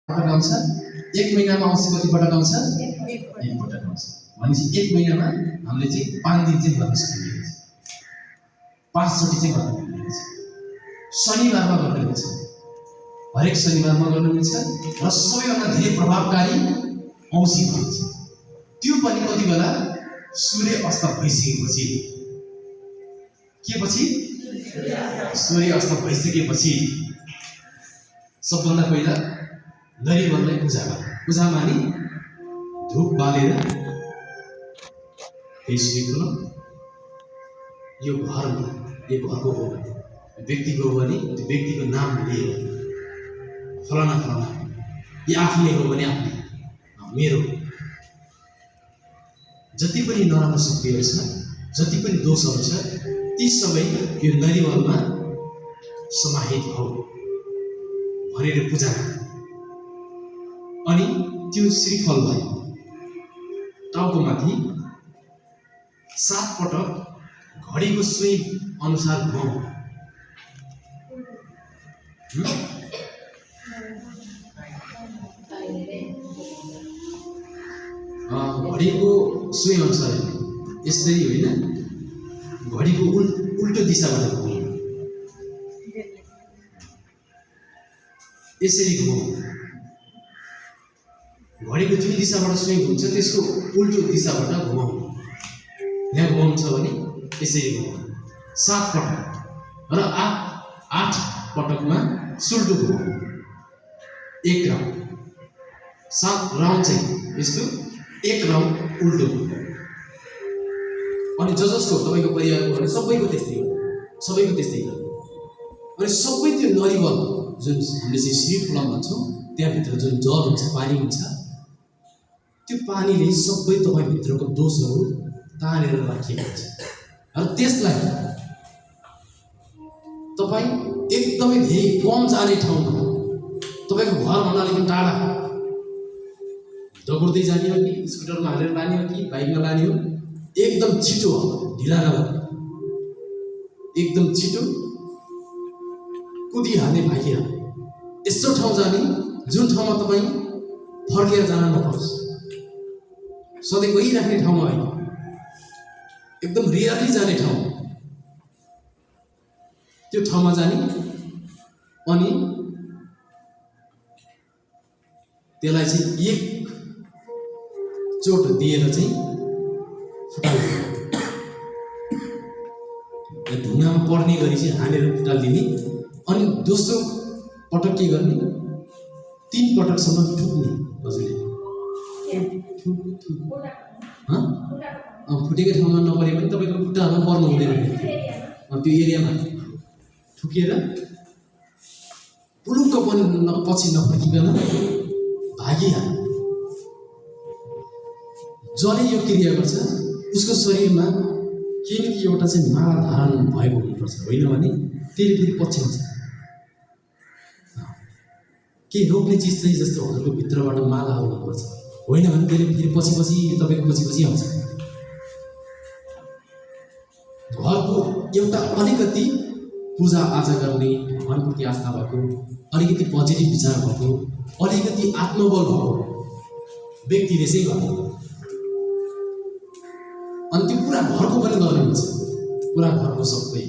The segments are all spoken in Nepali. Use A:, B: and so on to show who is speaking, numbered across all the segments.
A: पटक आउँछ। एक महिनामा औँसी कति पटक आउँछ? एक पटक आउँछ। भनेपछि एक महिनामा हामीले चाहिँ 5 दिन चाहिँ गर्न सकिन्छ, 5 चोटि चाहिँ गर्न मिल्छ। शनिबारमा गर्न मिल्छ, हरेक शनिबारमा गर्न मिल्छ र सबैभन्दा धेरै प्रभावकारी औँसी भन्छ। त्यो पनि कति बेला? सूर्य अस्त भइसकेपछि। के पछि? सूर्य अस्त भइसकेपछि सबभन्दा पहिला नरिवललाई पूजा गर्नु। पूजा मानि धूप बालेर यसले यो घरमा, यो घरको हो भने, व्यक्तिको हो भने त्यो व्यक्तिको नाम लिएर फलाना फलाना, यो आफूले हो भने आफूले, मेरो जति पनि नराम्रो शक्तिहरू छ, जति पनि दोषहरू छ, ती सबै यो नरिवलमा समाहित हो भनेर पूजा गर्नु। अनि त्यो श्रीफल भयो टाउकोमाथि 7 पटक घडीको सुई अनुसार घुमाउनु। घडीको सुई अनुसार यसरी होइन, घडीको उल्टो दिशाबाट घुमाउनु। यसरी घुमाउनु। घडीको जुन दिशाबाट सुई घुम्छ त्यसको उल्टो दिशाबाट घुमाउनु। यहाँ घुमाउनु छ भने यसरी घुमाउनु 7 पटक र 8 पटकमा सुल्टो घुमाउनु। 1 राउन्ड, 7 राउन्ड चाहिँ यस्तो, 1 राउन्ड उल्टो घुमाउनु। अनि जसको तपाईँको परिवारको भने सबैको त्यस्तै हो, सबैको त्यस्तै हो। अनि सबै त्यो नरिवल जुन हामीले चाहिँ श्रीफल भन्छौँ, त्यहाँभित्र जुन जल हुन्छ, पानी हुन्छ, त्यो पानीले सबै तपाईँभित्रको दोषहरू तानेर राखिएको हुन्छ। र त्यसलाई तपाईँ एकदमै धेरै कम जाने ठाउँमा, तपाईँको घरभन्दा अलिकति टाढा दगुर्दै जाने हो कि स्कुटरमा हालेर लाने हो कि बाइकमा लाने हो, एकदम छिटो हो, ढिला नगर्नु, एकदम छिटो कुदिहाल्ने, भागिहाल्ने, यस्तो ठाउँ जाने जुन ठाउँमा तपाईँ फर्केर जान नपाओस्, सधैँ गइराख्ने ठाउँमा होइन, एकदम रियरली जाने ठाउँ, त्यो ठाउँमा जाने। अनि त्यसलाई चाहिँ 1 चोट दिएर चाहिँ फुटाल्नु, ढुङ्गामा पर्ने गरी चाहिँ हानेर फुटालिदिने। अनि दोस्रो पटक के गर्ने? 3 पटकसम्म ठुक्ने। हजुरले फुटेको ठाउँमा नपरे पनि तपाईँको खुट्टामा पर्नु हुँदैन, त्यो एरियामा ठुकेर पुलुक्क पनि पछि नफर्किकन भागिहाल्नु। जसले यो क्रिया गर्छ उसको शरीरमा केही न केही एउटा चाहिँ माला धारण भएको हुनुपर्छ, होइन भने त्यसले फेरि पछ्याउँछ। केही रोक्ने चिज चाहिँ जस्तो हजुरको भित्रबाट माला आउनुपर्छ, होइन भने त्यसले फेरि पछि तपाईँको पछि आउँछ। घरको एउटा अलिकति पूजा आजा गर्ने, भगवान्प्रति आस्था भएको, अलिकति पोजिटिभ विचार भएको, अलिकति आत्मबल भएको व्यक्तिले चाहिँ गर्नु। अनि त्यो पुरा घरको पनि गर्नुहुन्छ, पुरा घरको सबै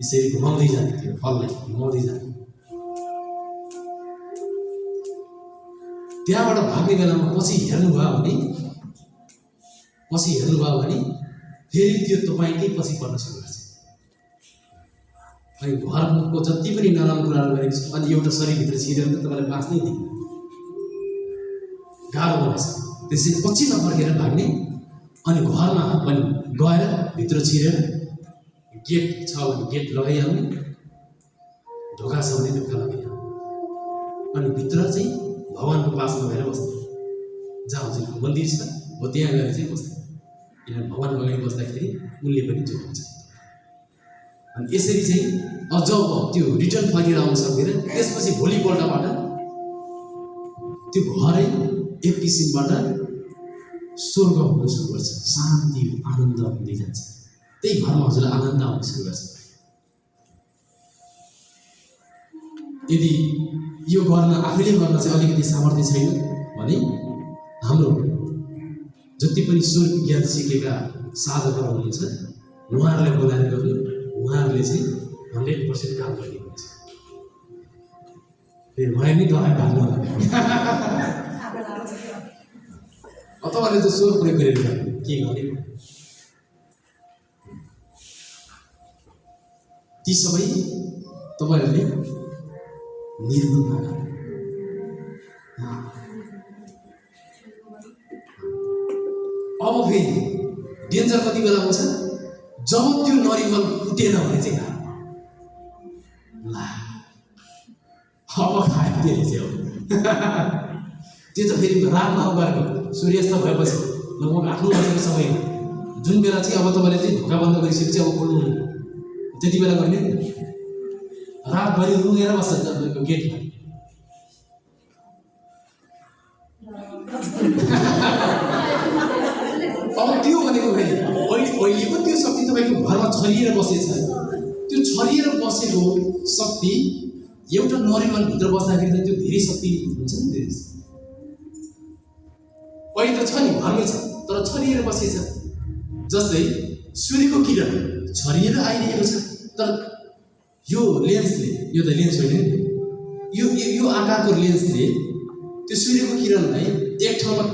A: यसरी घुमाउँदै जाने, त्यो फललाई घुमाउँदै जाने। त्यहाँबाट भाग्ने बेलामा पछि हेर्नुभयो भने फेरि त्यो तपाईँकै पछि पर्न सुरु गर्छ। अनि घरको जति पनि नराम्रो कुराहरू गरेको छ, अनि एउटा शरीरभित्र छिरेर त तपाईँलाई बाँच्नै दिनु गाह्रो बनाउँछ। त्यसरी पछि नफर्केर भाग्ने। अनि घरमा पनि गएर भित्र छिरेर गेट छ भने गेट लगाइहाल्ने, ढोका छ भने ढोका लगाइहाल्ने। अनि भित्र चाहिँ भगवान्को पासमा गएर बस्ने, जहाँ हजुरको मन्दिर छ हो त्यहाँ गएर चाहिँ बस्ने, किनभने भगवान्को अगाडि बस्दाखेरि उनले पनि जोगाउँछ। अनि यसरी चाहिँ अझ त्यो रिटर्न फर्केर आउन सक्दैन। त्यसपछि भोलिपल्टबाट त्यो घरै एक किसिमबाट स्वर्ग हुन सुरु गर्छ, शान्ति आनन्द हुँदै जान्छ। त्यही घरमा हजुरलाई आनन्द आउन सुरु गर्छ। यदि यो गर्न आफैले गर्न चाहिँ अलिकति सामर्थ्य छैन भने हाम्रो जति पनि स्वर विज्ञान सिकेका साधकहरू हुनुहुन्छ उहाँहरूलाई बोलाएर गर्नु, उहाँहरूले चाहिँ 100% काम गर्ने हुन्छ। फेरि भयो नि दबाई भाग्नु अथवाले त स्वर प्रयोग गरेर के गर्ने। ती सबै तपाईहरूले निर्गुण नगर्नु। अब फेरि डेन्जर कति बेला हुन्छ जब त्यो नरिवल फुटेन भने चाहिँ ला अब खायो त्यसले चाहिँ हो त्यो त फेरि रातमा अगारको सूर्यास्त भएपछि लगभग आफ्नो बजेको समय जुन बेला चाहिँ अब तपाईँले चाहिँ ढोका बन्द गरिसकेपछि अब खोल्नु त्यति बेला गर्ने नि रातभरि रुँगेर बस्छ तपाईँको गेटमा। अब त्यो भनेको फेरि अहिले पनि त्यो शक्ति तपाईँको घरमा छरिएर बसेछ। त्यो छरिएर बसेको शक्ति एउटा नरिवलभित्र बस्दाखेरि त त्यो धेरै शक्ति हुन्छ नि। धेरै अहिले त छ नि घरमै छ तर छरिएर बसेछ। जस्तै सूर्यको किरण छरिएर आइरहेको छ तर यो लेन्सले, यो त लेन्स होइन यो आकारको लेन्सले त्यो सूर्यको किरणलाई एक ठाउँमा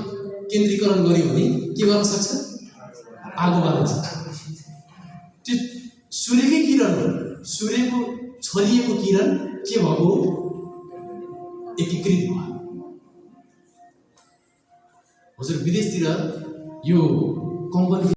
A: केन्द्रीकरण गर्यो भने के गर्न सक्छ? आगो बाल्न सक्छ। त्यो सूर्यकै किरण हो, सूर्यको छरिएको किरण के भएको एकीकृत भयो। हजुर विदेशतिर यो कम्पनी